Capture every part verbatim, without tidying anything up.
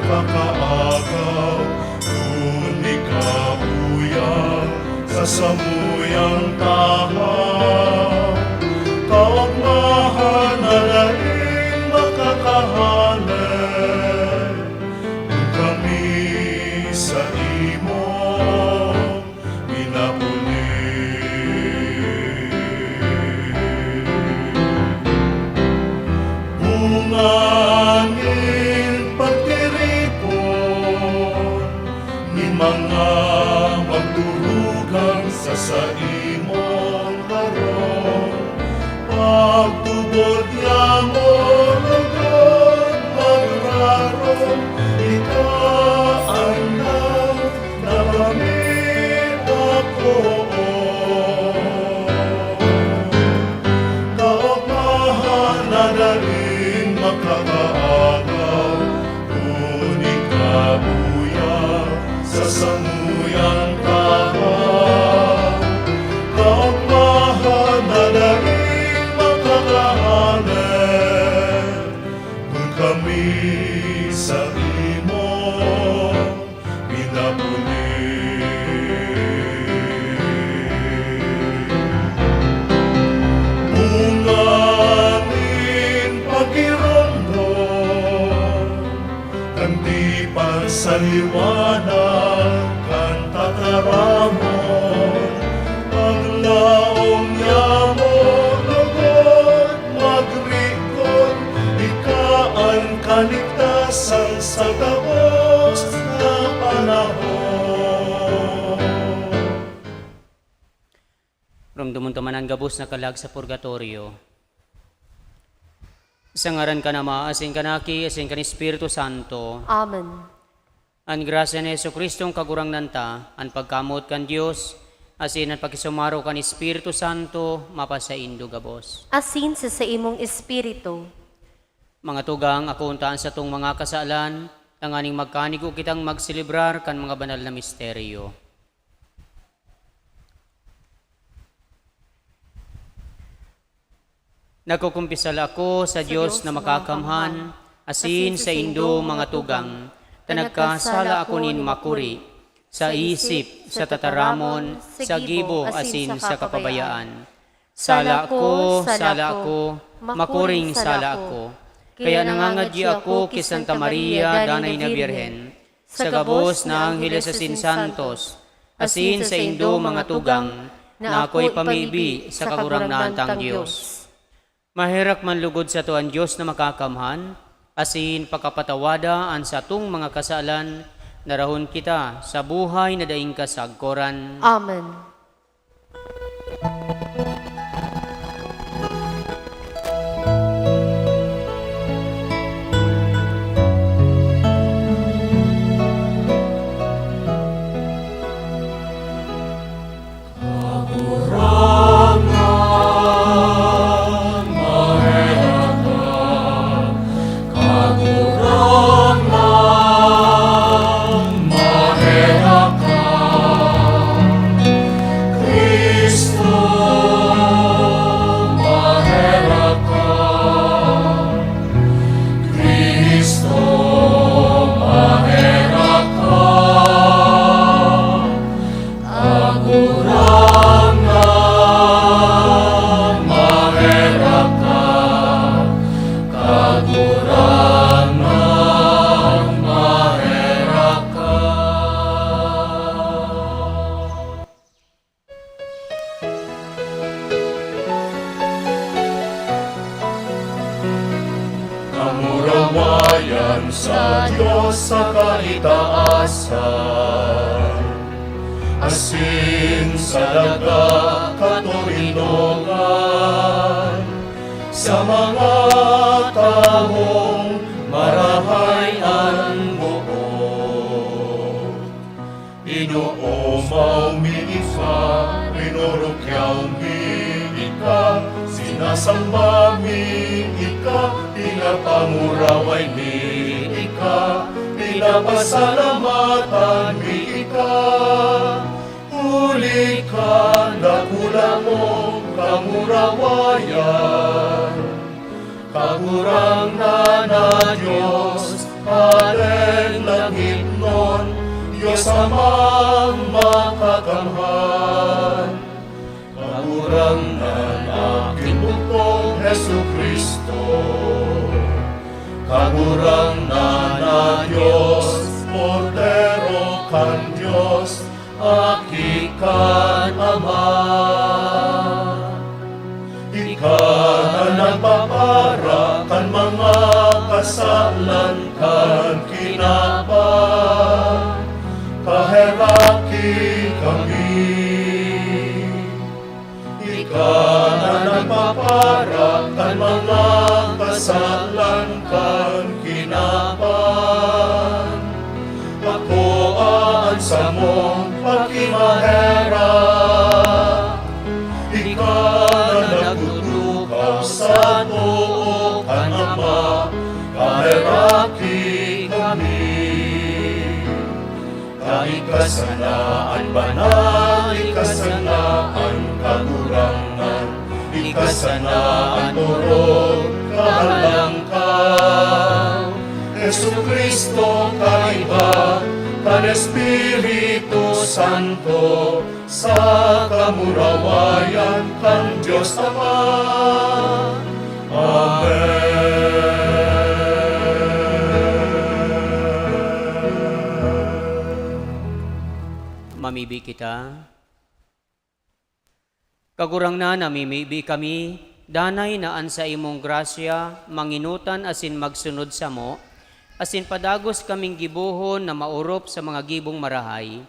kakaagaw, kun ikaw uya sa samuyang tahaw. Kaogmahan na daing makakahale, kun kami sa imo minapuli. Bunga nin pagtiripon nin mga magturugang sa saimong harong, pagtubod niya mo lugod magrarong, ika ang na kami ako. Kaogmahan na daing makakaagaw, kun ikaw uya sa samuyang tahaw. Kaogmahan na daing makakahale, kun kami sa imo minapuli. Bunga nin pagiromdom kan tipan sa liwanag kan tataramon, paglaom niya mo lugod magrikot, ika an kaligtasan sa gabos na panahon. Romdomon ta man an gabos na kalag sa purgatorio. Sa ngaran kan Ama, asin kan Aki, asin kan Espiritu Santo. Amen. An grasya ni Jesu-Cristong Kagurangnan ta, an pagkamoot kan Dios, asin an pakisumaro kan Espiritu Santo, mapasaindo gabos. Asin sa saimong espiritu. Mga tugang, akoon ta an satong mga kasalan, tanganing magkanigo kitang magselebrar kan mga banal na misteryo. Nagkukumpisal ako sa Dios na makakamhan, asin saindo, mga tugang, ta nagkasala ako nin makuri, sa isip, sa tataramon, sa gibo, asin sa kapabayaan. Sala ko, sala ko, makuring sala ko. Kaya nangangadyi ako ki Santa Maria, Danay na Birhen, sa gabos na angheles asin santos, asin saindo, mga tugang, na ako ipamibi sa Kagurangnan tang Dios. Maherak man lugod sato an Dios na Makakamhan, asin pakapatawada an satong mga kasalan, na rahon kita sa buhay na daing kasagkoran. Amen. Kamurawayan sa Dios sa kaitaasan, asin sa daga katoninongan, sa mga tawong marahay an boot. Inoomaw mi ika, rinorokyaw mi ika, sinasamba mi ika, pinapanguraway mi ika, pinapasalamatan mi ika. Huli kan dakula mong kamurawayan, Kagurangnan na Dios, Hadeng Dios Amang makakamhan, Kagurangnan aking bugtong Jesu-Cristo, Kagurangnan na Dios, Kordero kan Dios, Aki kan Ama. Ika na nagpapara kan mga kasalan kan kinaban, kaheraki kami. Ika na nagpapara kan mga kasalan kan kinaban, akoa an samong pakimaherak. Ika na nagtutukaw sa too kan Ama, kaheraki kami. Ta ika sana an banal, ika sana an Kagurangnan, ika sana an orog kahalangkaw. Jesu-Cristo, kaiba kan Espiritu Santo, sa kamurawayan kan Dios Ama. Amen. Mamibi kita. Kagurangnan, namimibi kami, danay na an saimong grasya, manginutan asin magsunod samo, asin padagos kaming gibohon na maorop sa mga gibong marahay.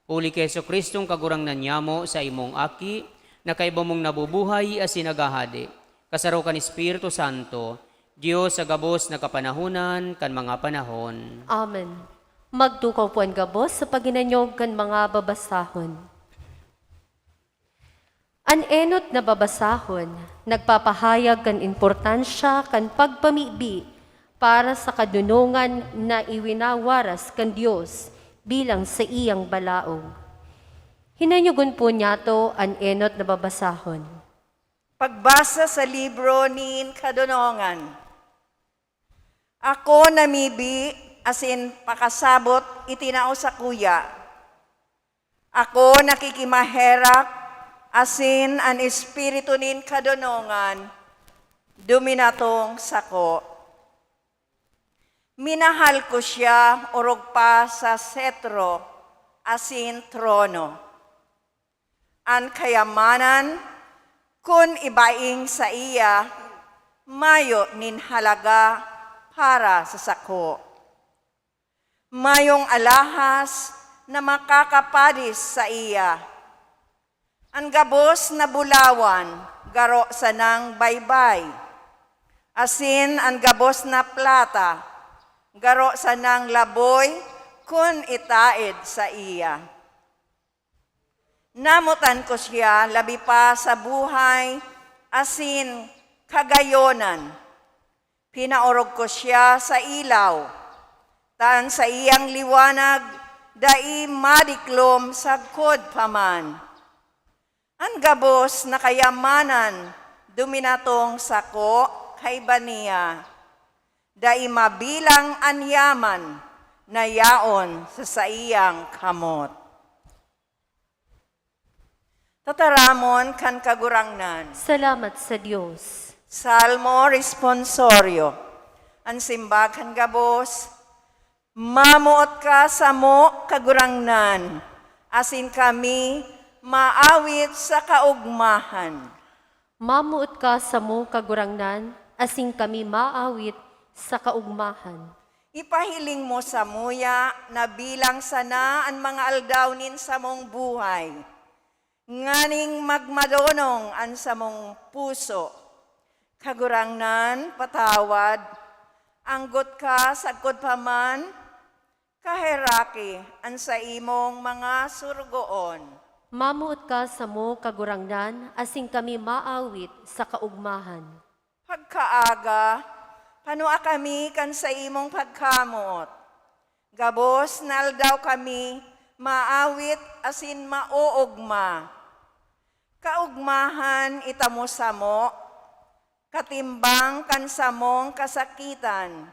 Huli ki Jesu-Cristong Kagurangnan nyamo, saimong Aki, na kaiba mong nabubuhay asin naghahade, kasaro kan Espiritu Santo, Dios sa gabos na kapanahonan kan mga panahon. Amen. Magtukaw po an gabos sa paghinanyog kan mga babasahon. An enot na babasahon nagpapahayag kan importansya kan pagpamibi para sa kadonongan na iwinawaras kan Dios bilang saiyang balaog. Hinanyogon po niyato an enot na babasahon. Pagbasa sa libro nin kadonongan. Ako namibi asin pakasabot itinao sakuya. Ako nakikimaherak asin an espiritu nin kadonongan duminatong sako. Minahal ko siya orog pa sa setro asin trono. An kayamanan, kun ibaing saiya, mayo nin halaga para sa sako. Mayong alahas na makakapadis saiya. An gabos na bulawan garo sanang baybay, asin an gabos na plata garo sanang laboy kun itaed saiya. Namotan ko siya labi pa sa buhay asin kagayonan. Pinaorog ko siya sa ilaw, ta an saiyang liwanag dai madiklom sagkod pa man. An gabos na kayamanan duminatong sako kaiba niya. Dai mabilang an yaman na yaon sa saiyang kamot. Tataramon kan Kagurangnan. Salamat sa Dios. Salmo Responsorio. An simbag kan gabos, Mamoot ka samo, Kagurangnan, asin kami maawit sa kaogmahan. Mamoot ka samo, Kagurangnan, asin kami maawit sa kaogmahan. Ipahiling mo samuya na bilang sana an mga aldaw nin samong buhay, nganing magmadonong an samong puso. Kagurangnan, patawad. Anggot ka sagkod pa man, kaheraki an saimong mga sorogoon. Mamoot ka samo, Kagurangnan, asin kami maawit sa kaogmahan. Pagkaaga, panua kami kan saimong pagkamoot. Gabos na aldaw kami maawit asin maoogma. Kaogmahan itamo samo, katimbang kan samong kasakitan,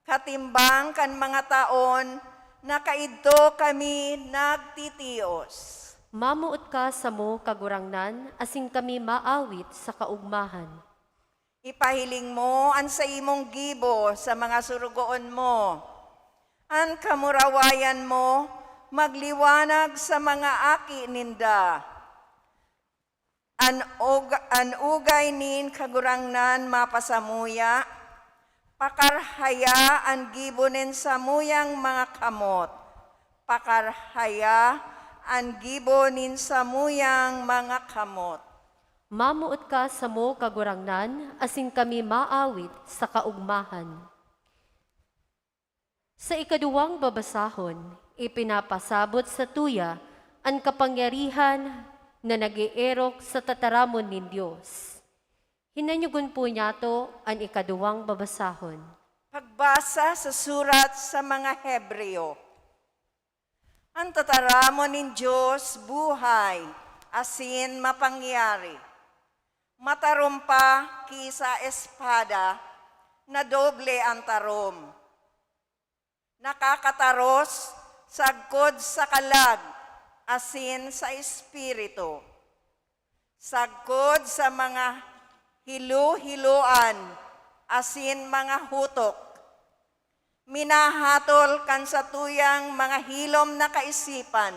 katimbang kan mga taon Na kaidto kami nagtitios. Mamoot ka samo, Kagurangnan, asin kami maawit sa kaogmahan. Ipahiling mo an saimong gibo sa mga sorogoon mo. An kamurawayan mo magliwanag sa mga aki ninda. An ug-, an ugay nin Kagurangnan mapasamuya, pakarhaya an gibo nin samuyang mga kamot. Pakarhaya an gibo nin samuyang mga kamot. Mamoot ka samo, Kagurangnan, asin kami maawit sa kaogmahan. Sa ikaduwang babasahon, ipinapasabot satuya an kapangyarihan na nag-eerok sa tataramon nin Dios. Hinanyogon po niyato an ikaduwang babasahon. Pagbasa sa surat sa mga Hebreo. An tataramon nin Dios buhay asin mapangyari. Matarom pa ki sa espada na doble an tarom. Nakakataros sagkod sa kalag asin sa espiritu, sagkod sa mga hilo-hiloan asin mga hutok. Minahatol kan satuyang mga hilom na kaisipan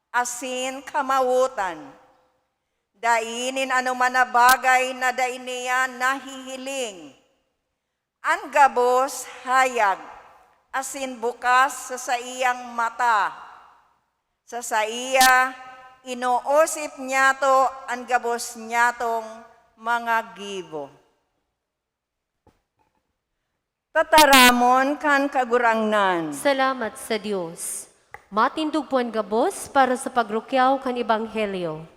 asin kamawotan. Dai nin anoman na bagay na dai niya nahihiling. An gabos hayag asin bukas sa saiyang mata. Sa saiya, inoosip niyato an gabos niyatong mga gibo. Tataramon kan Kagurangnan. Salamat sa Dios. Matindog po an gabos para sa pagrukyaw kan Ebanghelyo.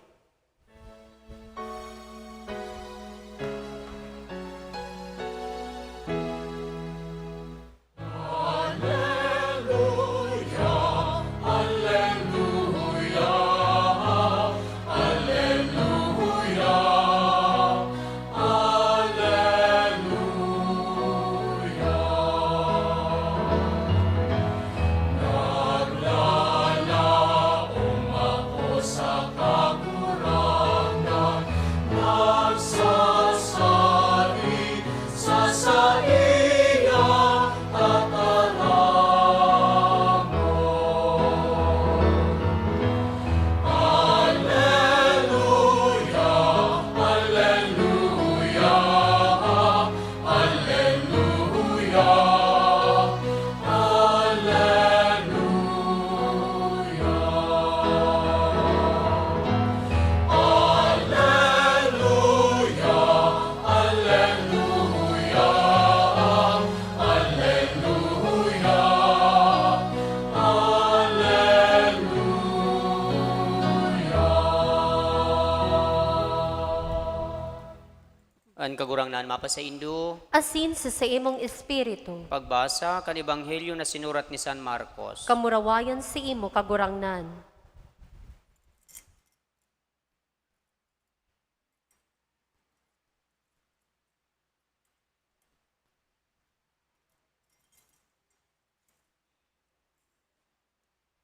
An Kagurangnan mapasaindo. Asin sa saimong espiritu. Pagbasa kan Ebanghelyo na sinurat ni San Marcos. Kamurawayan saimo, Kagurangnan.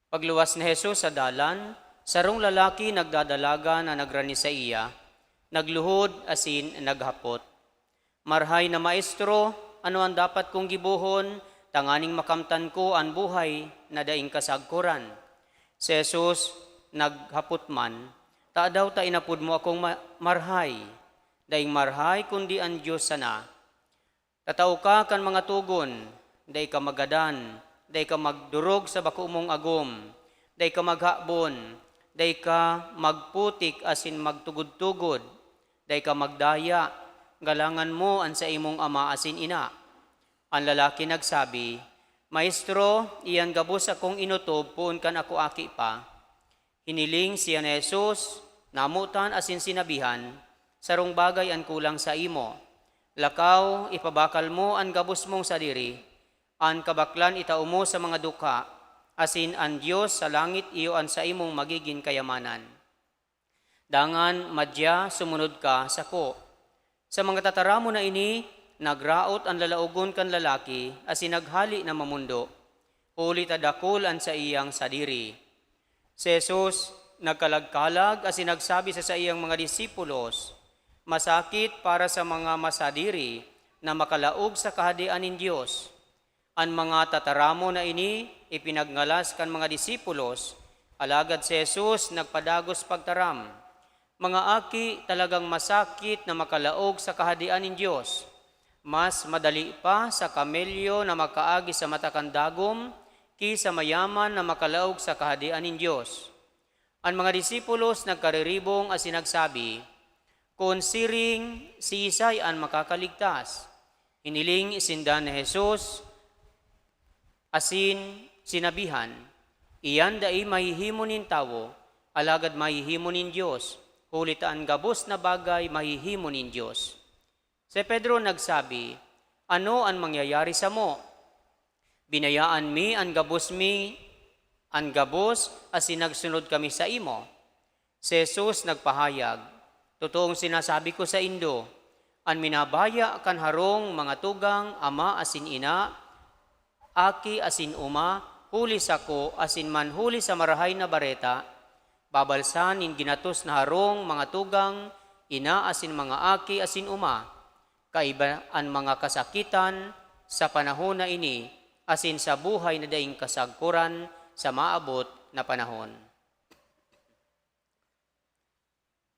Pagluwas ni Jesus sa dalan, sarong lalaki nagdadalagan an nagrani saiya, nagluhod asin naghapot, "Marhay na Maestro, ano an dapat kong gibohon tanganing makamtan ko an buhay na daing kasagkoran?" Si Jesus naghapot man, "Tadaw ta inapod mo akong ma-, marhay? Daing marhay kundi an Dios sana. Tatao ka kan mga togon, dai ka maggadan, dai ka magdorog sa bako mong agom, dai ka maghabon, dai ka magputik asin magtugod-tugod, dai ka magdaya, galangan mo an saimong ama asin ina." An lalaki nagsabi, "Maestro, iyan gabos akong inotob poon kan ako aki pa." Hiniling siya ni Jesus, namotan asin sinabihan, "Sarong bagay an kulang saimo. Lakaw, ipabakal mo an gabos mong sadiri, an kabaklan itao mo sa mga dukha, asin an Dios sa langit iyo an saimong magigin kayamanan. Dangan, madya, sumunod ka sako." Sa mga tataramon na ini, nagraot an lalaogon kan lalaki asin naghale na mamondo. huli ta dakul an saiyang sadiri. Si Jesus nagkalag-kalag asin nagsabi sa saiyang mga disipulos, "Masakit para sa mga masadiri na makalaog sa Kahadean nin Dios." An mga tataramon na ini ipinagngalas kan mga disipulos, alagad si Jesus nagpadagos pagtaram, "Mga aki, talagang masakit na makalaog sa Kahadean nin Dios. Mas madali pa sa kamelyo na makaagi sa mata kan dagom ki sa mayaman na makalaog sa Kahadean nin Dios." An mga disipulos nagkariribong asin nagsabi, "Kun siring, siisay an makakaligtas?" Hiniling sinda ni Jesus asin sinabihan, "Iyan dai mahihimo nin tawo, alagad mahihimo nin Dios, huli ta an gabos na bagay mahihimo nin Dios." Si Pedro nagsabi, "Ano an mangyayari samo? Binayaan mi an gabos mi, an gabos, asin nagsunod kami saimo." Si Jesus nagpahayag, "Totoong sinasabi ko saindo, an minabaya kan harong mga tugang, ama asin ina, aki asin oma, huli sako asin man huli sa Marahay na Bareta, babalsan nin ginatos na harong mga tugang, ina asin mga aki asin oma, kaiba an mga kasakitan sa panahon na ini asin sa buhay na daing kasagkoran sa maabot na panahon."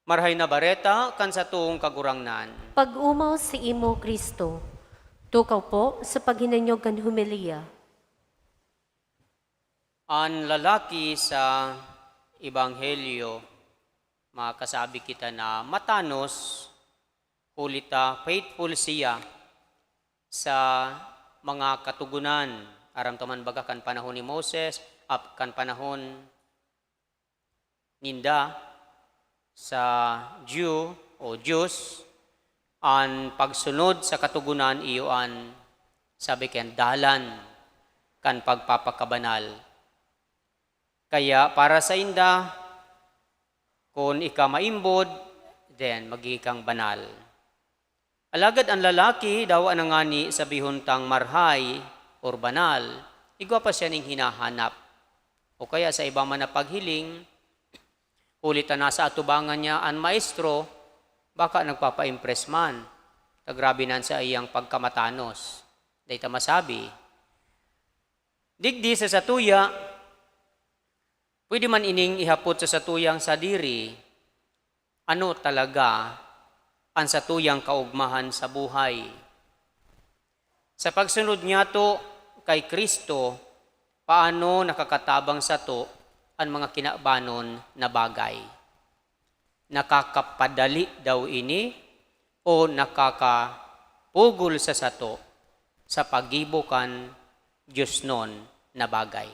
Marahay na Bareta kan satong Kagurangnan. Pag-omaw saimo, Cristo. Tukaw po sa paghinanyog kan homilya. An lalaki sa Ebanghelyo, makasabi kita na matanos, huli ta faithful siya sa mga katogonan. Aram ta man baga kan panahon ni Moses, ap-, kan panahon ninda sa Jew o Jews, an pagsunod sa Katogonan iyo an, sabi kan, dalan kan pagpapakabanal. Kaya para sainda, kun ika maimbod, then magiging kang banal. Alagad an lalaki, dawa na ngani sabihon tang marhay or banal, igwa pa siya ning hinahanap. O kaya sa iba man na paghiling, huli ta nasa atubangan niya an maestro, baka nagpapa-impress man. Ta grabe na an saiyang pagkamatanos. Dai ta masabi. Digdi sa satuya, pwede man ining ihapot sa satuyang sadiri, ano talaga an satuyang kaogmahan sa buhay? Sa pagsunod niyato kay Cristo, paano nakakatabang sato an mga kinabanon na bagay? Nakakapadali daw ini o nakakapugol sa sato sa paggibo kan diosnon na bagay?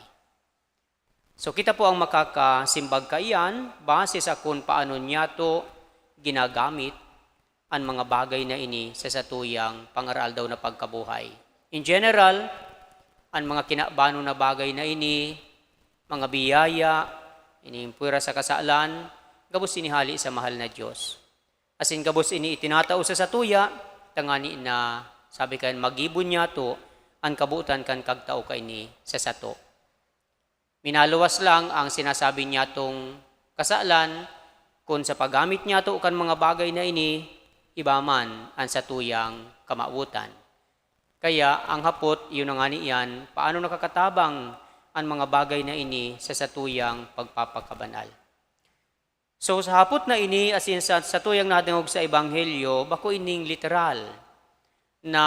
So, kita po ang makakasimbag kaiyan base sa kun paano niyato ginagamit an mga bagay na ini sa satuyang pang-araaldaw na pagkabuhay. In general, an mga kinabanon na bagay na ini, mga biyaya, ining pwera sa kasalan, gabos ini hali sa mahal na Dios. Asin gabos ini itinatao sa satuya, tangani na, sabi kan, magibo niyato an kabotan kan kagtao kaini sa sato. Minaluwas lang ang sinasabi niyatong kasalan, kun sa paggamit niyato kan mga bagay na ini, iba man an satuyang kamawotan. Kaya ang hapot, iyo na ngani iyan, paano nakakatabang an mga bagay na ini sa satuyang pagpapakabanal? So, sa hapot na ini, asin sa satuyang nadangog sa Ebanghelyo, bako ining literal na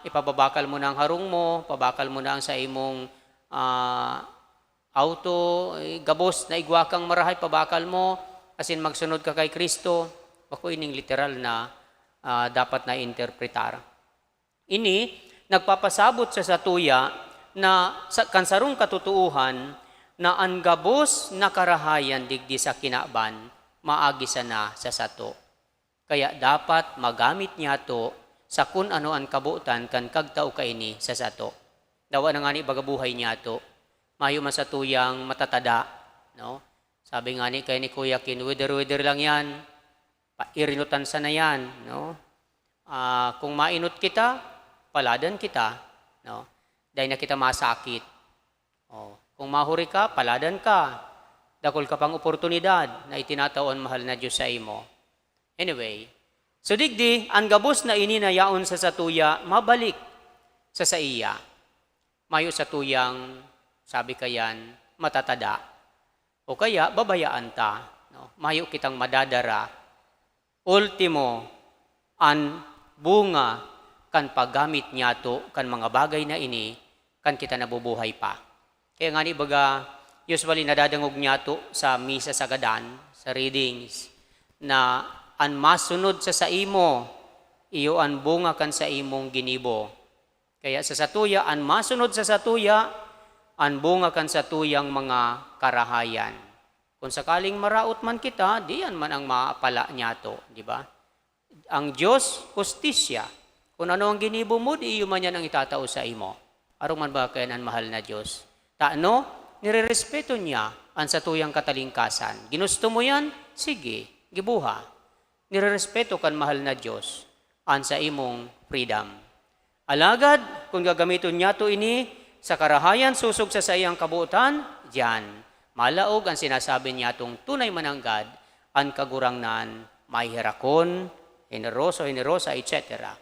ipababakal mo na ang harong mo, pabakal mo na ang sa imong, ah, auto, eh, gabos na igwa kang marahay, pabakal mo, asin magsunod ka kay Cristo, bako ining literal na, ah, dapat na interpretar. Ini nagpapasabot sa satuya na sa, kan sarong katotoohan na an gabos na karahayan digdi sa kinaban maagi sana sa sato. Kaya dapat magamit niyato sa kun ano an kabotan kan kagtao kaini sa sato. Dawa na ngani baga buhay niyato. Mayo man satuyang matatada, no? Sabi ngani kay ni Kuya Kin, "Weder-weder lang yan. Pairinutan sana yan," no? Ah, kung mainot kita, paladan kita, no? Dai na kita masakit. Oh, kung mahuri ka, paladan ka. Dakul ka pang oportunidad na itinatao an mahal na Diyos sa imo. Anyway, so digdi, an gabos na ini na yaon sa satuya, mabalik sa saiya. Mayo satuyang, sabi kayan, matatada. O kaya, babayaan ta. No? Mayo kitang madadara. Ultimo, an bunga kan paggamit niyato kan mga bagay na ini kan kita nabubuhay pa. Kaya ngani baga, usually nadadangog niyato sa misa sa gadan, sa readings, na an masunod sa saimo, iyo an bunga kan saimong ginibo. Kaya sa satuya, an masunod sa satuya, an bunga kan satuyang mga karahayan. Kung sakaling maraot man kita, diyan man ang maapala niyato, di ba? Ang Diyos, hustisya. Kung ano ang ginibo mo, di iyo man yan ang itatao sa imo. Arog man ba kayan an mahal na Diyos? Tano, nirerespeto niya an satuyang katalingkasan. Ginusto mo yan? Sige, gibuha. Nirerespeto kan mahal na Diyos an saimong freedom. Alagad, kun gagamiton niyato ini sa karahayan sosog sa saiyang kabotan, diyan, malaog an sinasabi niyatong tunay mananggad, an Kagurangnan, maheherakon, heneroso, henerosa, et cetera.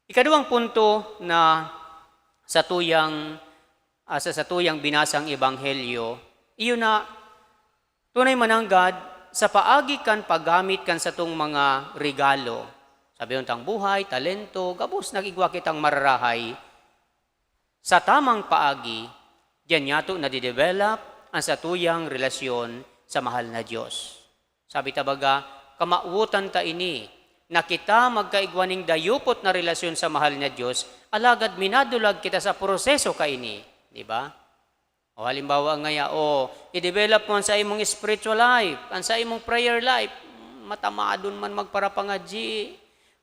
Ikaduwang punto na satuyang, ah, sa satuyang binasang ebanghelyo, iyo na tunay mananggad sa paagi kan paggamit kan satong mga regalo. Sabi tang buhay, talento, gabos nag-igwa kitang mararahay. Sa tamang paagi, diyan niyato nadidevelop ang satuyang relasyon sa mahal na Diyos. Sabi ta baga, kamawotan ta ini, na kita magkaigwa ning dayupot na relasyon sa mahal na Diyos, alagad minadulag kita sa proseso kaini, di ba? O halimbawa ngaya, o, i-develop mo an sa imong spiritual life, an sa imong prayer life, matamadon man magparapangadyi,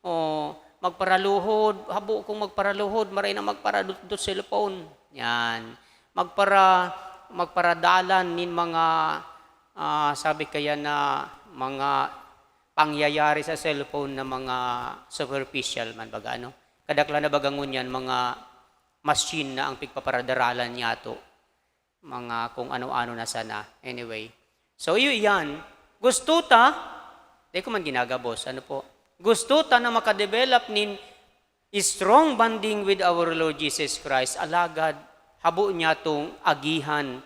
o magparaluhod, habo kong magparaluhod, maray na magparadotdot cellphone. Yan. Magpara-, magparadalan nin mga, ah, sabi kaya na mga pangyayari sa cellphone na mga superficial man baga, ano? Kadaklan na baga ngunyan, mga machine na ang pigpaparadaralan niyato. Mga kung ano-ano na sana. Anyway. So, iyo iyan. Gusto ta, di ko man ginagabos, ano po? Gusto ta na makadevelop nin strong bonding with our Lord Jesus Christ. Alagad, habo niya tong agihan,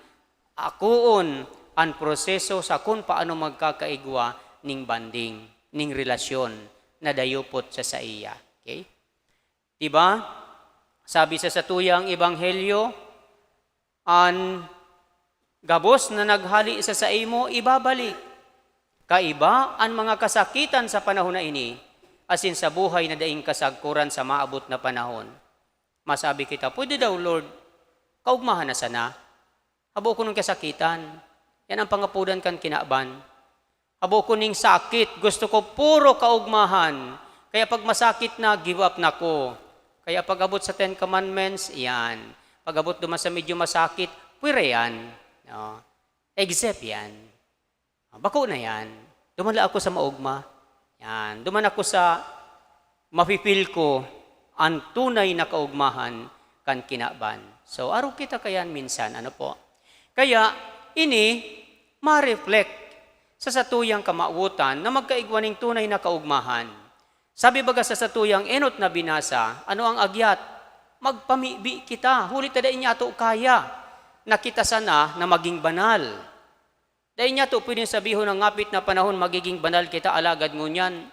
akoon an proseso sa kun paano magkakaigwa ning bonding, ning relasyon na dayupot sa saiya. Okay? Di ba? Sabi sa satuyang ebanghelyo, an gabos na naghale sa saimo, ibabalik. Kaiba an mga kasakitan sa panahon na ini, asin sa buhay na daing kasagkoran sa maabot na panahon. Masabi kita, "Pwede daw, Lord, kaugmahan na sana. Habo ko nin kasakitan." Yan ang pangapodan kan kinaban. "Habo ko ning sakit, gusto ko puro kaugmahan. Kaya pag masakit na, give up na ko." Kaya pag-abot sa Ten Commandments, yan. Pag-abot duman sa medyo masakit, pwera yan. No? Except yan. Bako na yan. Duman lang ako sa maugma. Yan. Duman ako sa mafe-feel ko an tunay na kaugmahan kan kinaban. So, arog kita kayan minsan, ano po? Kaya, ini ma-reflect sa satuyang kamawotan na magkaigwa nin tunay na kaugmahan. Sabi baga sa satuyang enot na binasa, ano ang agyat? Magpamibi kita, huli ta dai niyato kaya na kita sana na maging banal. Dai niyato pwedeng sabihon na ngapit na panahon magiging banal kita, alagad ngunyan,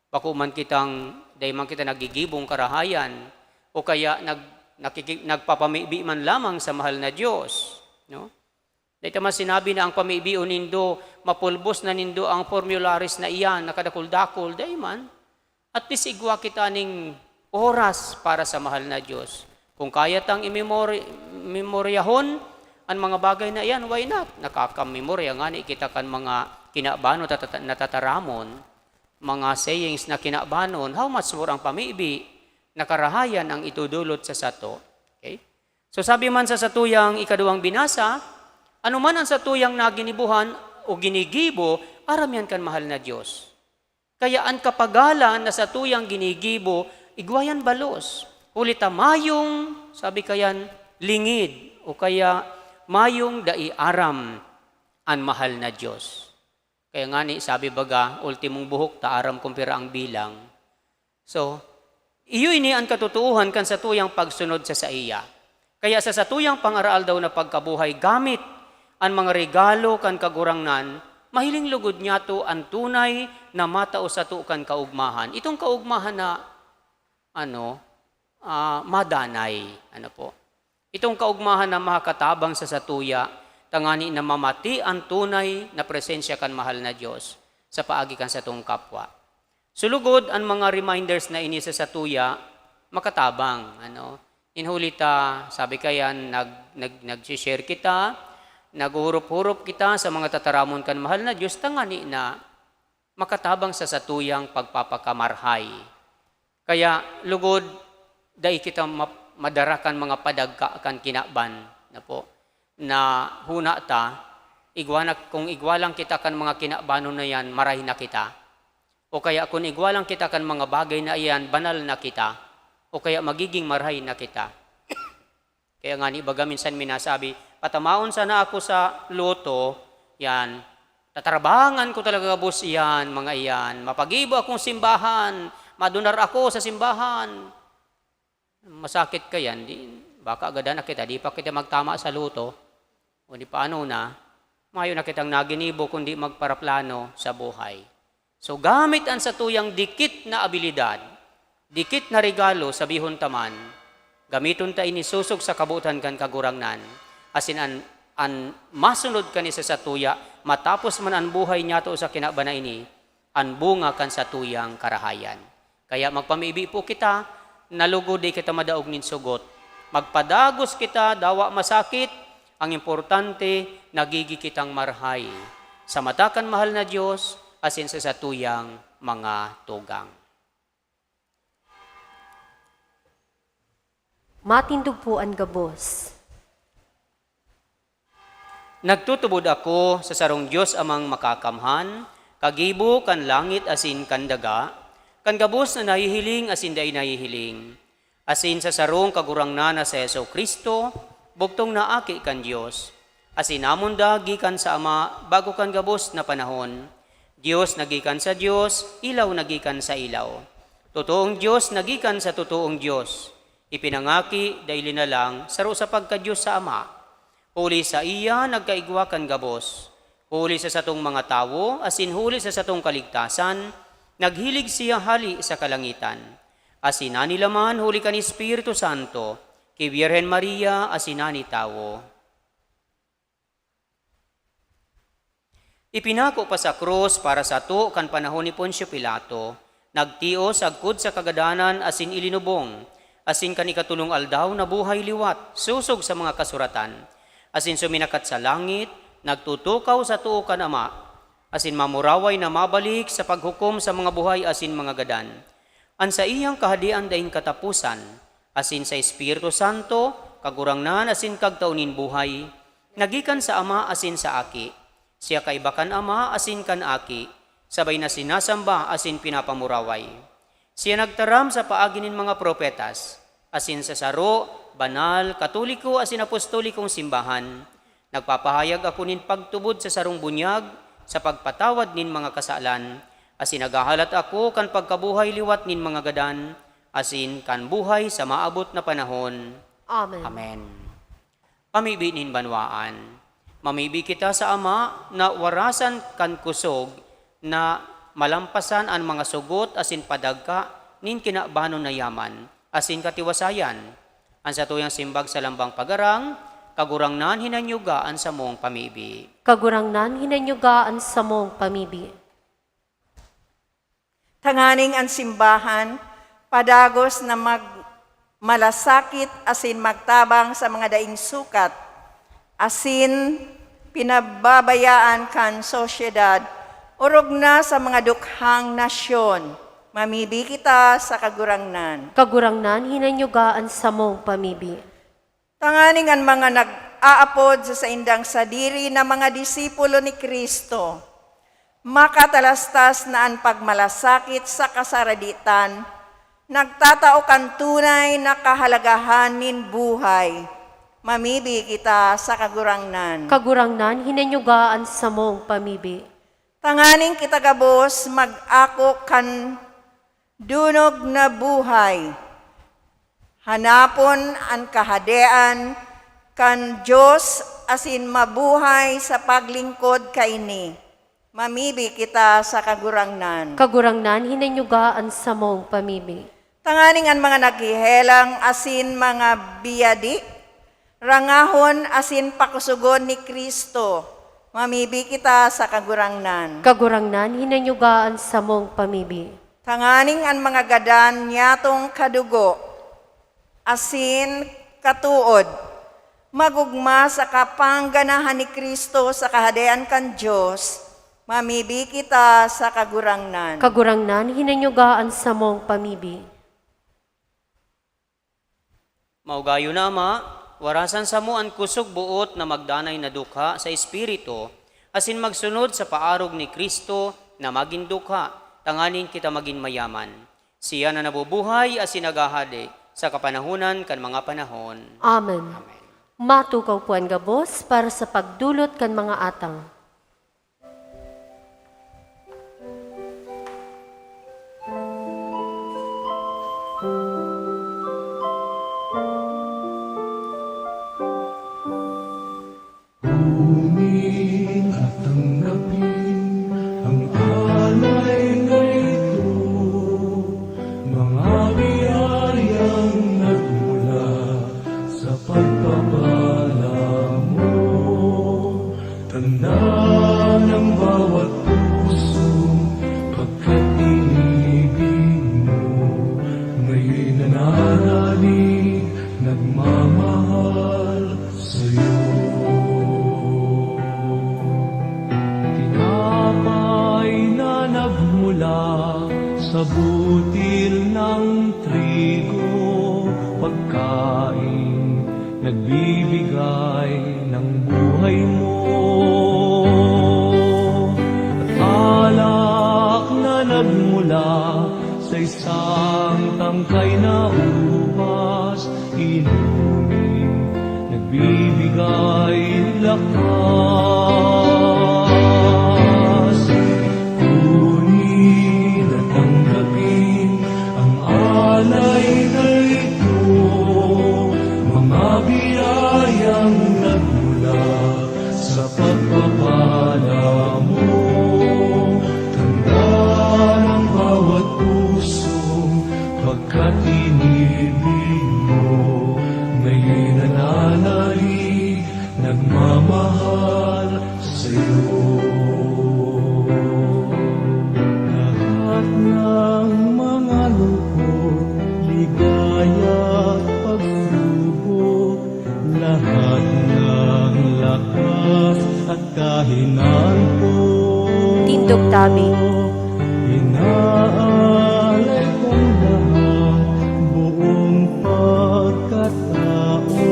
bako man kitang, dai man kita nagigibong karahayan, o kaya nag-, nakiki-, nagpapamibi man lamang sa mahal na Diyos, no? Dai ta man sinabi na ang pamibion nindo, mapulbos na nindo ang formularies na iyan, na kadakul-dakul, dai man. At least igwa kita ning oras para sa mahal na Diyos. Kung kaya tang imemori-, memoryahon an mga bagay na iyan, why not? Nakakamemorya ngani kita kan mga kinabanon na tata-, na tataramon, mga sayings na kinabanon, how much more ang pamibi na karahayan ang itudulot sa sato. Okay? So, sabi man sa satuyang ikaduwang binasa, ano man ang satuyang naginibuhan o ginigibo, aram yan kan mahal na Diyos. Kaya an kapagalan na satuyang ginigibo, igwa yan balos. Huli ta mayong, sabi kayan, lingid, o kaya Mayong dai aram an mahal na Dios. Kaya ngani, sabi baga, ultimong buhok ta aram kung pira ang bilang. So, iyo ini an katotoohan kan satuyang pagsunod sa saiya. Kaya sa satuyang pang-araaldaw na pagkabuhay, gamit an mga regalo kan Kagurangnan, mahiling lugod niyato an tunay na matao sato kan kaogmahan. Itong kaogmahan na, ano, ah, madanay, ano po. Itong kaogmahan na makakatabang sa satuya, tangani na mamati an tunay na presensya kan mahal na Dios sa paagi kan satong kapwa. Sulugod, an mga reminders na ini sa satuya makatabang, ano. Nin huli ta, sabi kayan, nag-, nag-, nagsi-share kita, naghuhurop-hurop kita sa mga tataramon kan mahal na Dios, tangani na makatabang sa satuyang pagpapakamarhay. Kaya lugod, dai kita ma-, madara kan mga padagka kan kinaban, na po, na huna ta, igwa na, kung igwa lang kita kan mga kinabanon na yan, maray na kita. O kaya kung igwa lang kita kan mga bagay na iyan, banal na kita. O kaya magiging maray na kita. Kaya ngani, baga minsan minasabi, "Patamaon sana ako sa lotto, yan, tatarabangan ko talaga gabos iyan, mga iyan. Mapagibo akong simbahan, madunar ako sa simbahan." Masakit ka yan, di, baka agadan na kita, di pa kita magtama sa lotto. O di paano na, mayo na kitang naginibo kundi magparaplano sa buhay. So, gamit an satuyang dikit na abilidad, dikit na regalo, sabihon ta man, gamiton ta ini sosog sa kabotan kan Kagurangnan, asin an, an masunod kani sa satuya, matapos man an buhay niyato sa kinaban na ini, an bunga kan satuyang karahayan. Kaya magpamibi po kita, na lugod di kita madaog nin sugot. Magpadagos kita, dawa masakit. Ang importante, nagigi kitang marhay sa mata kan mahal na Dios asin sa satuyang mga tugang. Matindog po an gabos. Nagtutubod ako sa sarong Dios Amang Makakamhan, kagibo kan langit asin kan daga, kan gabos na nahihiling asin dai nahihiling, asin sa sarong Kagurangnan na si Jesu-Cristo, bugtong na Aki kan Dios, asin namonda gikan sa Ama bago kan gabos na panahon. Dios na gikan sa Dios, ilaw na gikan sa ilaw. Totoong Dios na gikan sa totoong Dios. Ipinangaki, dai linalang, saro sa pagka-Dios sa Ama. Huli saiya nagkaigwa kan gabos. Huli sa satong mga tawo, asin huli sa satong kaligtasan, naghilig siya hale sa kalangitan. Asin nanilaman huli kan Espiritu Santo, ki Birhen Maria, asin nanitawo. Ipinako pa sa krus para sato kan panahon ni Poncio Pilato, nagtios sagkod sa kagadanan asin ilinubong, asin kan ikatolong aldaw nabuhay liwat, sosog sa mga kasuratan. Asin suminakat sa langit, nagtutukaw sa too kan Ama, asin mamuraway na mabalik sa paghukom sa mga buhay asin mga gadan. An saiyang Kahadean daing kataposan, asin sa Espiritu Santo, Kagurangnan asin Kagtao nin buhay, na gikan sa Ama asin sa Aki. Siya kaiba kan Ama asin kan Aki, sabay na sinasamba asin pinapamuraway. Siya nagtaram sa paagi nin mga propetas, asin sa saro, banal, katoliko asin apostolikong simbahan. Nagpapahayag ako nin pagtubod sa sarong bunyag sa pagpatawad nin mga kasalan, asin naghahalat ako kan pagkabuhay liwat nin mga gadan, asin kan buhay sa maabot na panahon. Amen. Amen. Pamibi nin banwaan. Mamibi kita sa Ama na warasan kan kusog na malampasan an mga sugot asin padagka nin kinabanon na yaman asin katiwasayan. An satuyang simbag sa lambang pagharang, Kagurangnan, hinanyuga an samong pamibi. Kagurangnan, hinanyuga an samong pamibi. Tanganing an simbahan padagos na mag-, malasakit asin magtabang sa mga daing sukat, asin pinababayaan kan sosyedad, orog na sa mga dukhang nasyon. Mamibi kita sa Kagurangnan. Kagurangnan, hinanyuga an samong pamibi. Tanganing an mga nag-aapod sa saindang sadiri na mga disipulo ni Cristo makatalastas na an pagmalasakit sa kasaraditan, nagtatao kan tunay na kahalagahan nin buhay. Mamibi kita sa Kagurangnan. Kagurangnan, hinanyuga an samong pamibi. Tanganing kita gabos mag-ako kan dunog na buhay. Hanapon an Kahadean kan Dios asin mabuhay sa paglingkod kaini. Mamibi kita sa Kagurangnan. Kagurangnan, hinanyuga an samong pamibi. Tanganing an mga naghehelang asin mga biyadi, rangahon asin pakosogon ni Cristo. Mamibi kita sa Kagurangnan. Kagurangnan, hinanyuga an samong pamibi. Tanganing an mga gadan niyatong kadugo asin katood, magogma sa kapangganahan ni Cristo sa Kahadean kan Dios, mamibi kita sa Kagurangnan. Kagurangnan, hinanyuga an samong pamibi. Maugayon na, Ama, warasan samo an kusog boot na magdanay na dukha sa Espiritu, asin magsunod sa paarog ni Cristo na magin dukha, tanganing kita magin mayaman. Siya na nabubuhay asin naghahade sa kapanahonan kan mga panahon. Amen. Amen. Matukaw po an gabos para sa pagdulot kan mga atang. Kunin at tanggapin ang alay na ito, mga biyayang nagmula sa pagpapala mo. Tanda ng bawat puso, pagkat inibig mo, ngayon nananalig, nagmamahal sa'yo. Tinapay na nagmula sa butil ng trigo, pagkain nagbibigay ng buhay mo. At alak na nagmula sa isang tangkay na ubas, inumin, nagbibigay lakas. Kunin at tanggapin ang alay na ito, mga biyayang nagmula sa pagpapala mo. Tanda ng bawat puso, pagkat inibig mo, ngayon nananalig, nagmamahal sa'yo. Lahat ng mga lungkot, ligaya at pagsubok, lahat ng lakas at kahinaan ko, tindog tabi, inaalay kong lahat, buong pagkatao,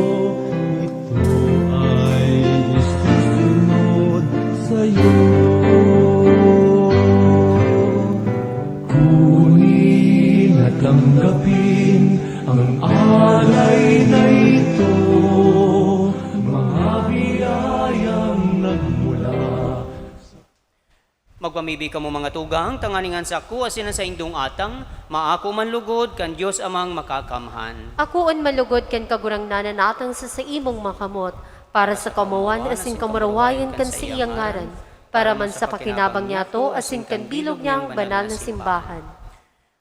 ito ay isusunod sa'yo. Kunin at tanggapin ang alay na ito, mga biyayang nagmula. Magpamibi kamo, mga tugang, tanganing an sako asin an saindong atang maako man lugod kan Dios Amang Makakamhan. Akoon man lugod kan Kagurangnan an atang sa saimong makamot, para sa kaomawan asin kamurawayan kan saiyang ngaran, para man sa pakinabang niyato asin kan bilog niyang banal na simbahan.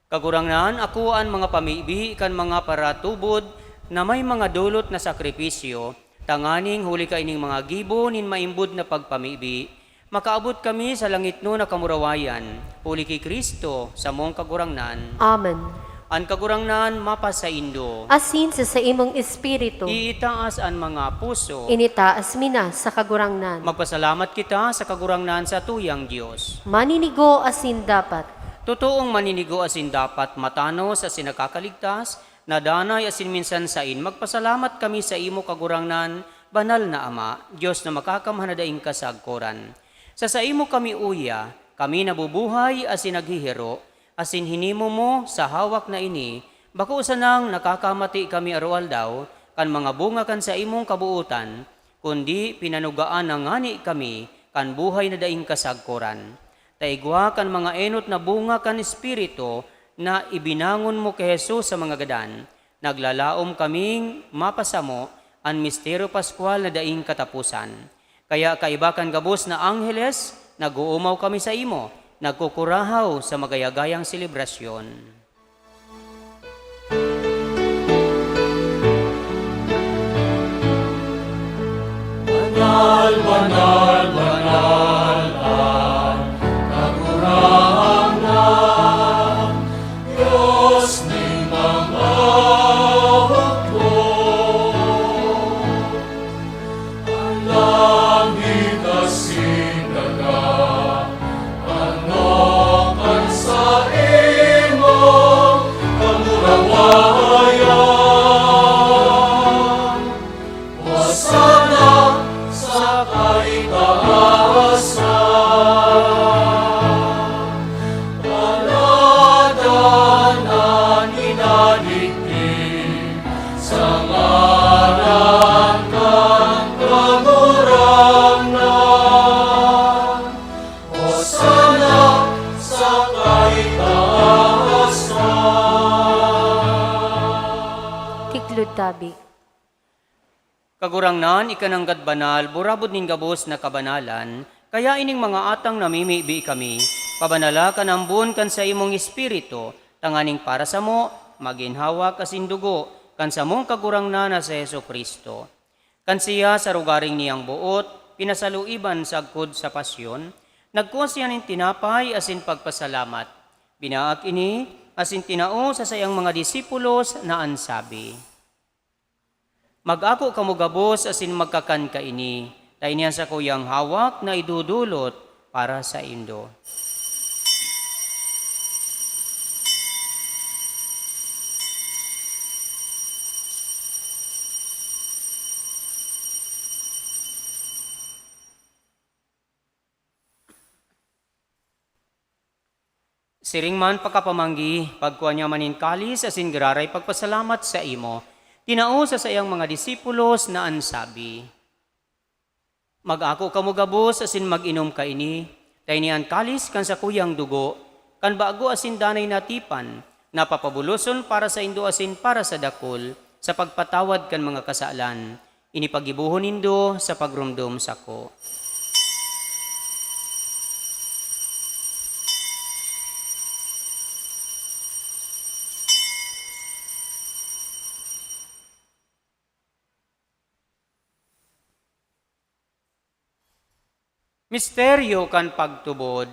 Kagurangnan, akoa an mga pamibi kan mga paratubod na may mga dolot na sakripisyo, tanganing huli kaining mga gibo nin maimbod na pagpamibi, makaabot kami sa langitnon na kamurawayan, huli ki Cristo, samong Kagurangnan. Amen. An Kagurangnan mapasaindo. Asin sa saimong espiritu. Iitaas an mga puso. Initaas mi na sa Kagurangnan. Magpasalamat kita sa Kagurangnan, satuyang Dios. Maninigo asin dapat. Totoong maninigo asin dapat, matanos asin nakakaligtas, na danay asin minsan sain, magpasalamat kami saimo, Kagurangnan, Banal na Ama, Dios na makakamhan na daing kasagkoran. Sa saimo kami uya, kami nabubuhay asin naghihiro, asin hinimo mo sa hawak na ini, bako sanang nakakamati kami aroaldaw, kan mga bunga kan saimong kabootan, kundi pinanugaan na ngani kami kan buhay na daing kasagkoran. Ta igwa kan mga enot na bunga kan Espiritu na ibinangon mo ki Jesus sa mga gadan, naglalaom kaming mapasamo an misteryo paskwal na daing kataposan. Kaya kaiba kan gabos na angheles, nag-oomaw kami saimo, nagkukurahaw sa magayagayang selebrasyon. Banal, banal, banal an Kagurangnan, Dios nin mga hukbo. An langit asin daga, ano kan saimong kamurawayan. Hosana sa kaitaasan. Paladan an minadigdi sa ngaran kan Kagurangnan. Hosana sa kaitaasan. Kiklod tabi. Kagurangnan, ika nanggad banal, burabod nin gabos na kabanalan, kaya ining mga atang namimibi kami, pabanala kan ambon kan saimong Espiritu, tanganing para samo, magin hawak asin dugo kan samong Kagurangnan na si Jesu-Cristo. Kan siya sa rogaring niyang boot, pinasaluiban sagkod sa pasyon, nagkua siya nin tinapay asin pagpasalamat. Binaak ini, asin tinao sa saiyang mga disipulos na an sabi, "Mag-ako kamo gabos asin magkakan kaini, ta ini an sakuyang hawak na idodolot para saindo." Siring man pakapamanggi, pagkua niya man nin kalis asin giraray pagpasalamat saimo, tinao sa saiyang mga disipulos na an sabi, "Mag-ako kamo gabos asin mag-inom kaini, ta ini an kalis kan sakuyang dugo, kan bago asin danay na tipan, na papabuloson para saindo asin para sa dakul, sa pagpatawad kan mga kasalan. Ini paggibohon nindo sa pagromdom sako." Misteryo kan pagtubod.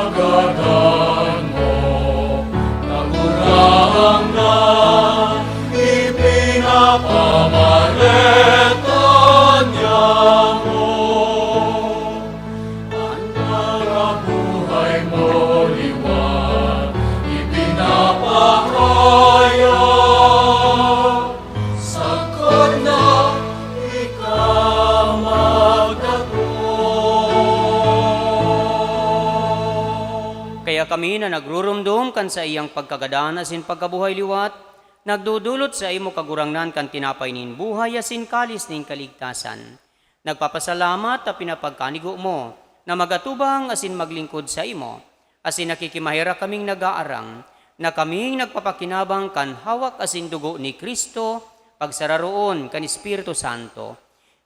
Pagkagadan mo, Kagurangnan, ipinapamareta niamo. An parabuhay mo liwat ipinapahayag, sagkod na ika magdakop. Kaya kami na nagruromdom kan saiyang pagkagadan asin pagkabuhay liwat, nagdodolot saimo, Kagurangnan, kan tinapay nin buhay asin kalis nin kaligtasan. Nagpapasalamat ta pinapagkanigo mo na mag-atubang asin maglingkod saimo, asin nakikimaherak kaming nag-aarang na kaming nagpapakinabang kan hawak asin dugo ni Cristo, pagsararoon kan Espiritu Santo.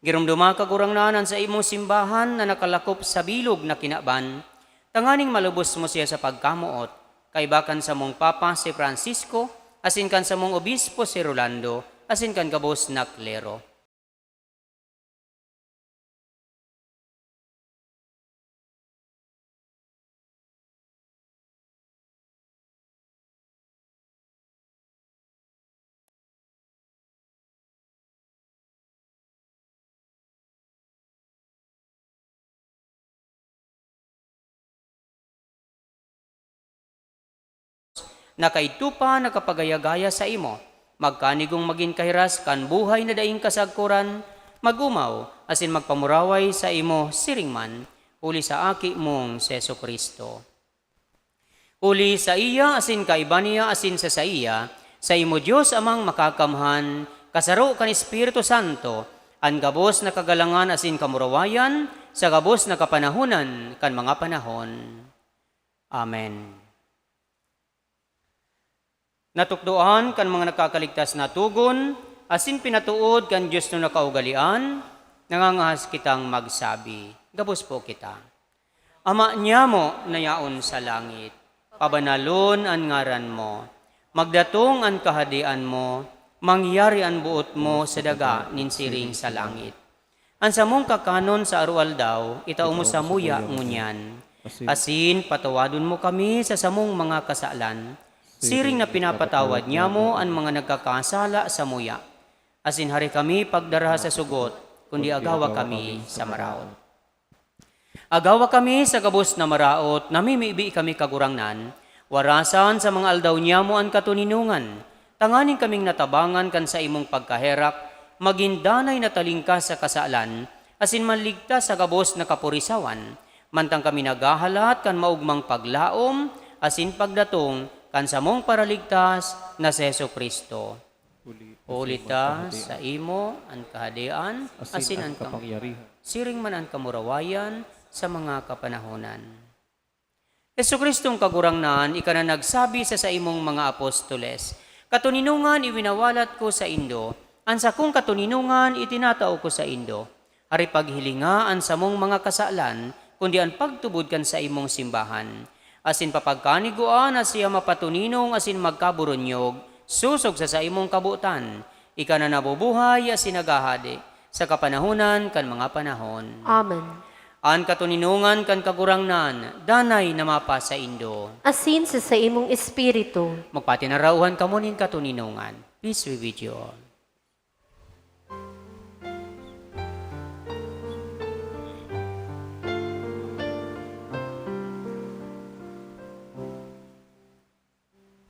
Giromdoma, Kagurangnan, an saimong simbahan na nakalakop sa bilog na kinaban, tanganing malubos mo siya sa pagkamoot, kaiba kan samong Papa si Francisco, asin kan samong Obispo si Rolando, asin kan gabos na klero. Na kaidto pa nakapagaya-gaya saimo, magkanigong magin kahiras kan buhay na daing kasagkoran, mag-omaw asin magpamuraway saimo siring man, huli sa Aki mong si Jesu-Cristo. Huli saiya asin kaiba niya asin sa saiya, saimo Dios Amang Makakamhan, kasaro kan Espiritu Santo, an gabos na kagalangan asin kamurawayan, sa gabos na kapanahonan kan mga panahon. Amen. Natukdoan kan mga nagkakaligtas na togon, asin pinatood kan Dios na nakaugalean, nangangahas kitang magsabi. Gabos po kita. Ama nyamo na yaon sa langit, pabanalon an ngaran mo. Magdatong an kahadean mo, mangyari an boot mo sa daga nin siring sa langit. An samong kakanon sa aroaldaw, itao mo samuya ngunyan. Asin patawadon mo kami sa samong mga kasalan, siring na pinapatawad nyamo an mga nagkakasala samuya. Asin hari kami pagdaraha sa sugot, kundi agawa kami sa maraot. Agawa kami sa gabos na maraot, namimibi kami, Kagurangnan, warasan sa mga aldaw nyamo an katoninongan, tanganing kaming natabangan kan saimong pagkaherak, magin danay na talingkas sa kasalan, asin maligtas sa gabos na kapurisawan, mantang kami naghahalat kan maogmang paglaom asin pagdatong kan samong Paraligtas na si Jesu-Cristo. Huli ta saimo an kahadean asin an kapangyarihan, siring man an kamurawayan sa mga kapanahonan. Jesu-Cristong Kagurangnan, ika na nagsabi sa saimong mga apostoles, "Katoninongan iwinawalat ko saindo, an sakong katoninongan itinatao ko saindo." Hari, paghilinga an samong mga kasalan, kundi an pagtubod kan saimong simbahan. Asin papagkanigua na siya mapatoninong asin magkaburunyog, sosog sa saimong kabotan. Ika na nabubuhay asin naghahade sa kapanahonan kan mga panahon. Amen. An katoninongan kan Kagurangnan, danay na mapasaindo. Asin sa saimong espiritu. Magpatinarauhan kamo nin katoninongan. Peace be with you all.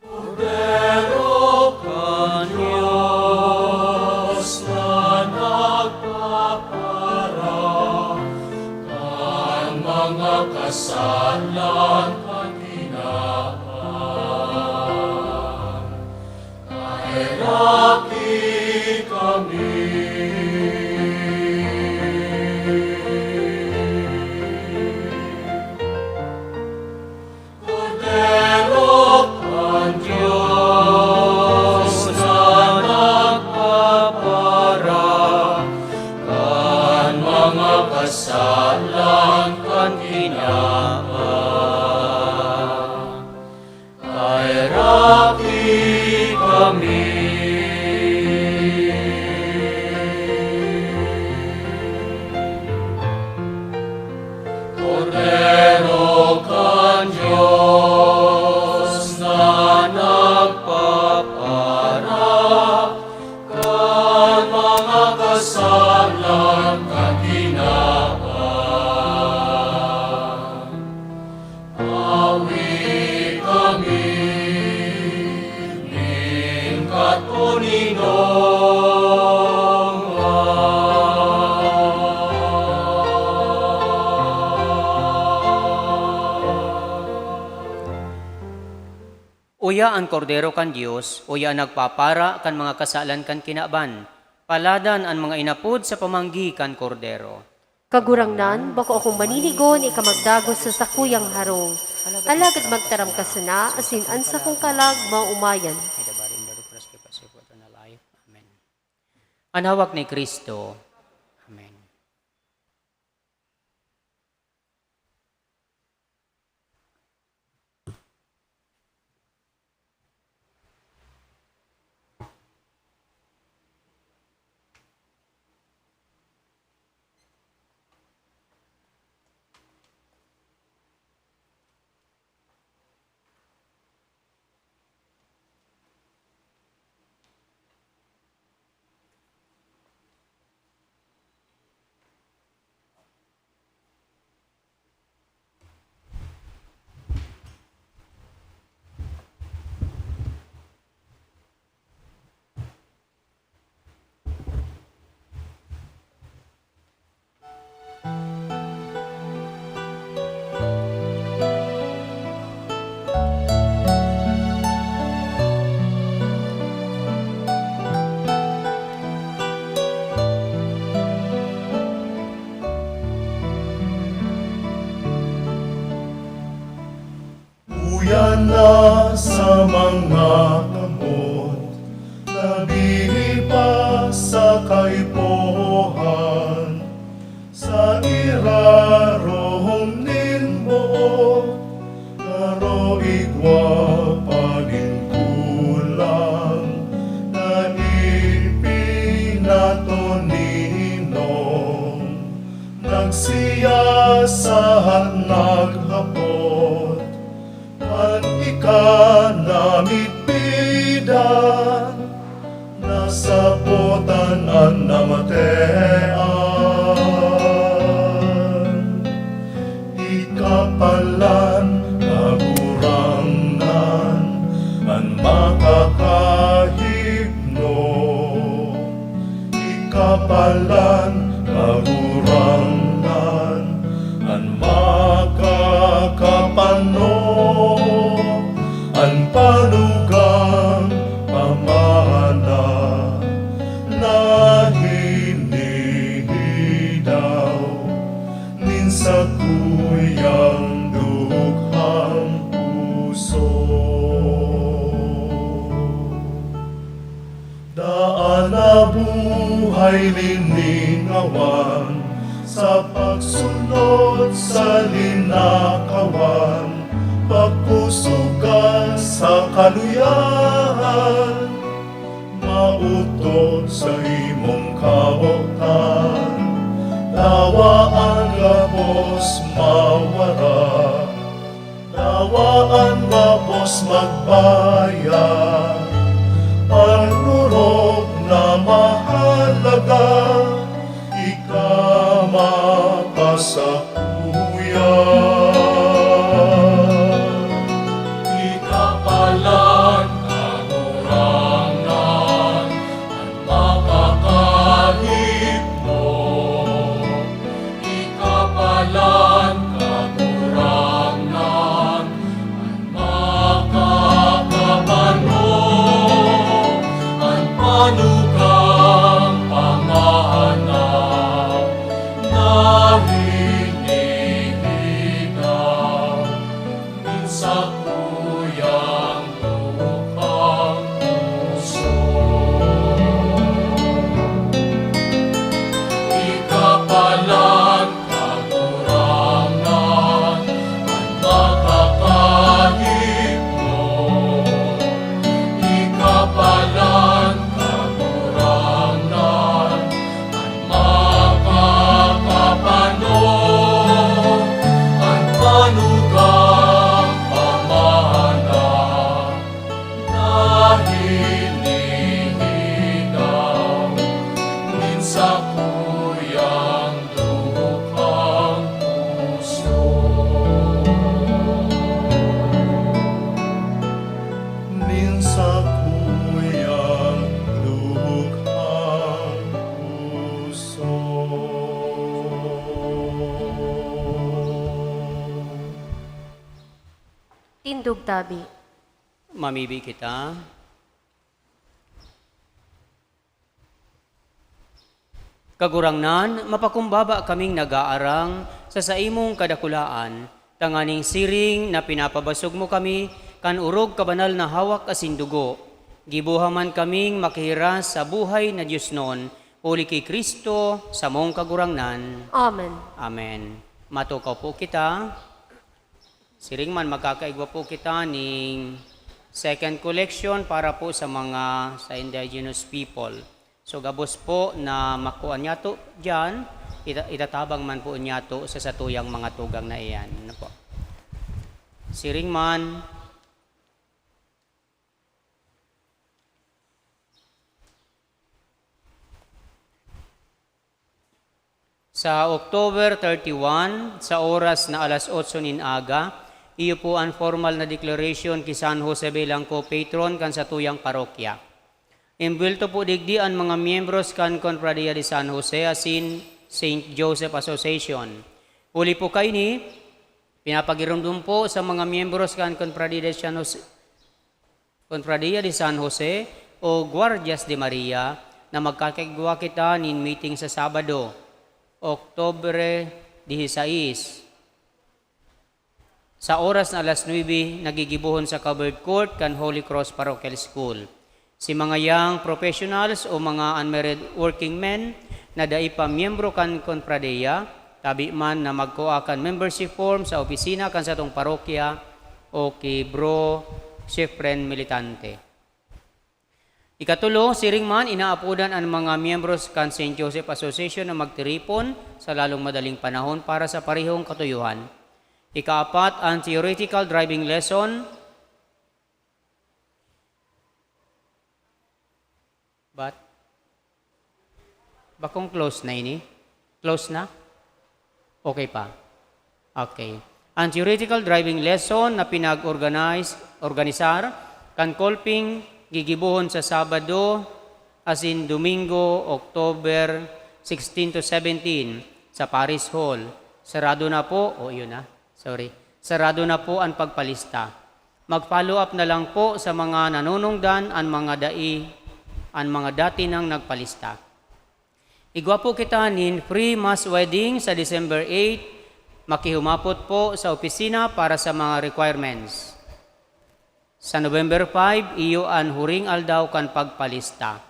Kordero kan Dios na nagpapara kan mga kasalan kan kinaban. Kaheraki kami. Kordero kan Dios na nagpapara kan mga kasalan kan kinaban. Kaheraki kami. Kordero kan Dios na nagpapara kan mga kasalan kan kinaban. Awi kami nin katoninongan. Uya an Kordero kan Dios, uya an nagpapara kan mga kasalan kan kinaban. Paladan an mga inapod sa pamanggi kan Kordero. Kagurangnan, bako akong maninigo na ika magdagos sa sakuyang harong. Alagad magtaram ka sana, asin an sakong kalag maomayan. Amen. An hawak ni Cristo. Amen. Nabihi pa sa kaipuhan, sa irarom nin buot, garo igwa pa nin kulang na ipinatoninon. Nagsiyasat, naghapot, an ika na midbidan, nasabotan an namatean. Ikapalan, Kagurangnan, an makakahipno. Ikapalan, Kagurangnan, an makakapano, an panugang pamana na hinihidaw nin sakuyang dukhang puso. Daan na buhay liningawan, sa pagsunod sa linakawan, pagpusukan sa kaluyahan, maotob sa imong kabotan. Dawa an gabos mawara, dawa an gabos magbayad, an orog na mahalaga, ika mapasakuya. Ikapalan, Kagurangnan, an makakahipno. Ikapalan, Kagurangnan, an makakapano, an panugang pamana na hinihigaw nin sakuyang dukhang puso. Ikapalan, Kagurangnan, an makakahipno. Ikapalan, Kagurangnan, an makakapano, an panugang pamana na hinihigaw nin sakuyang dukhang puso. Nin sakuyang dukhang puso. Tindog tabi. Mamibi kita. Kagurangnan, mapakumbaba kaming nag-aarang sa saimong kadakulaan, tanganing siring na pinapabasog mo kami kan orog kabanal na hawak asin dugo. Giboha man kaming makihiras sa buhay na diosnon, huli ki Cristo, samong Kagurangnan. Amen. Amen. Matukaw po kita. Siring man, magkakaigwa po kita ning second collection para po sa mga, sa indigenous people. So, gabos po na makuha niyato diyan, ita-, itatabang man po niyato sa satuyang mga tugang na iyan. Ano po? Siring man, sa October thirty-one, sa oras na alas otso nin aga, iyo po an formal na declaration ki San Jose Belangco, patron kan satuyang parokya. Imbuwelto po digdi an mga miyembros kan Cofradia de San Jose asin Saint Joseph Association. Huli po kaini, pinapagiromdom po sa mga miyembros kan Cofradia de San Jose, Cofradia de San Jose o Guardias de Maria na magkakaigwa kita nin meeting sa Sabado, Oktubre dihisais, sa oras na alas nuebe, nagigibohon sa covered court kan Holy Cross Parochial School. Si mga young professionals o mga unmarried working men na dai pa miyembro kan Cofradia, tabi man na magkua kan membership form sa opisina kan satong parokya o ki Bro Shefren Militante. Ikatulo, siring man, inaapodan an mga miyembros kan Saint Joseph Association na magtiripon sa lalong madaling panahon para sa parehong katuyohan. Ikaapat, an theoretical driving lesson. But, bakong close na ini? Close na? Okay pa? Okay. Ang theoretical driving lesson na pinag-organize, organisar kan Kolping gigibohon sa Sabado asin Domingo, October sixteen to seventeen, sa Parish Hall. Sarado na po. O, yun na. Sorry. Sarado na po ang pagpalista. Mag-follow up na lang po sa mga nanunungdan an mga dai, an mga dati nang nagpalista. Igwa po kita nin free mass wedding sa December eight. Makihumapot po sa opisina para sa mga requirements. Sa November five, iyo an huring aldaw kan pagpalista.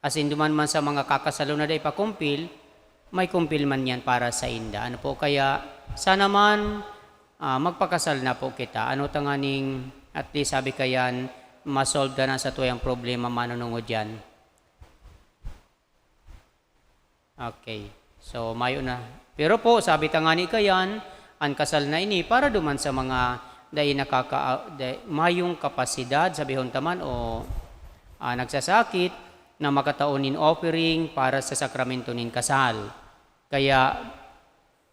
Asin duman man sa mga kakasalo na dai pa kumpil, may kumpil man yan para sa inda. Ano po kaya, sana man, ah, magpakasal na po kita. Ano tanganing, at least sabi kayan, masolve ka na sa tuyang problema manunungod yan. Okay. So, mayo na. Pero po, sabi ta ngani kayan, an kasal na ini para duman sa mga dai nakaka-, dai, mayong kapasidad, sabihon ta man, o, ah, nagsasakit na makatao nin offering para sa sakramento nin kasal. Kaya,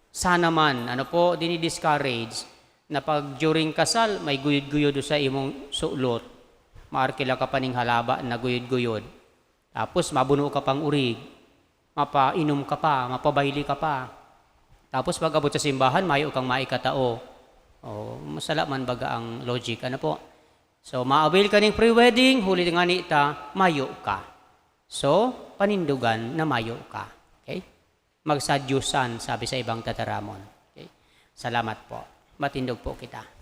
sana man, ano po, dini-discourage na pag during kasal, may guyod-guyod sa imong sulot. Maarkila ka pa ning halaba na guyod-guyod. Tapos mabuno ka pang urig, mapainom ka pa, mapabayli ka pa. Tapos pag-abot sa simbahan, mayo kang maikatao. O, masala man baga ang logic, ano po? So, ma-avail ka ning pre-wedding, huli ngani ta, mayo ka. So, panindogan na mayo ka. Okay? Magsadyosan, sabi sa ibang tataramon. Okay? Salamat po. Matindog po kita.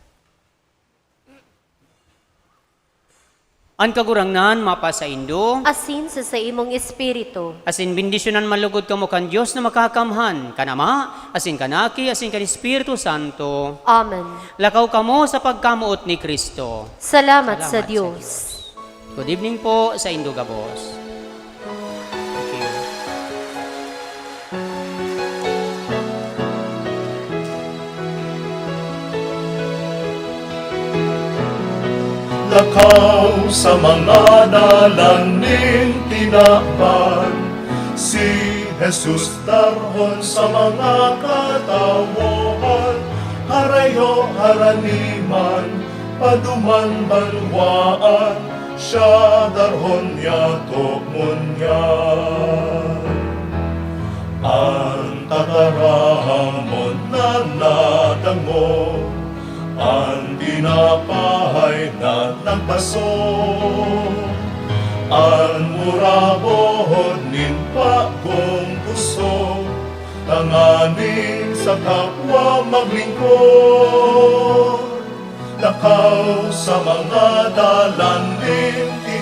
An Kagurangnan mapasaindo. Asin sa saimong espiritu. Asin bendisyonan man lugod kamo kan Dios na Makakamhan, kan Ama, asin kan Aki, asin kan Espiritu Santo. Amen. Lakaw kamo sa pagkamoot ni Cristo. Salamat sa Salamat sa Dios. Dios. Good evening po saindo gabos. Thank you. Lakaw sa mga dalan nin tinaban, si Jesus darhon sa mga katawohan, harayo harani man, paduman banwaan, siya darhon niya togon niya. An tataramon na nadangog, an tinapay na nagbaso, an murabohod nin bagong puso, tanganing sa kapwa maglingkod. Lakaw sa mga dalan nin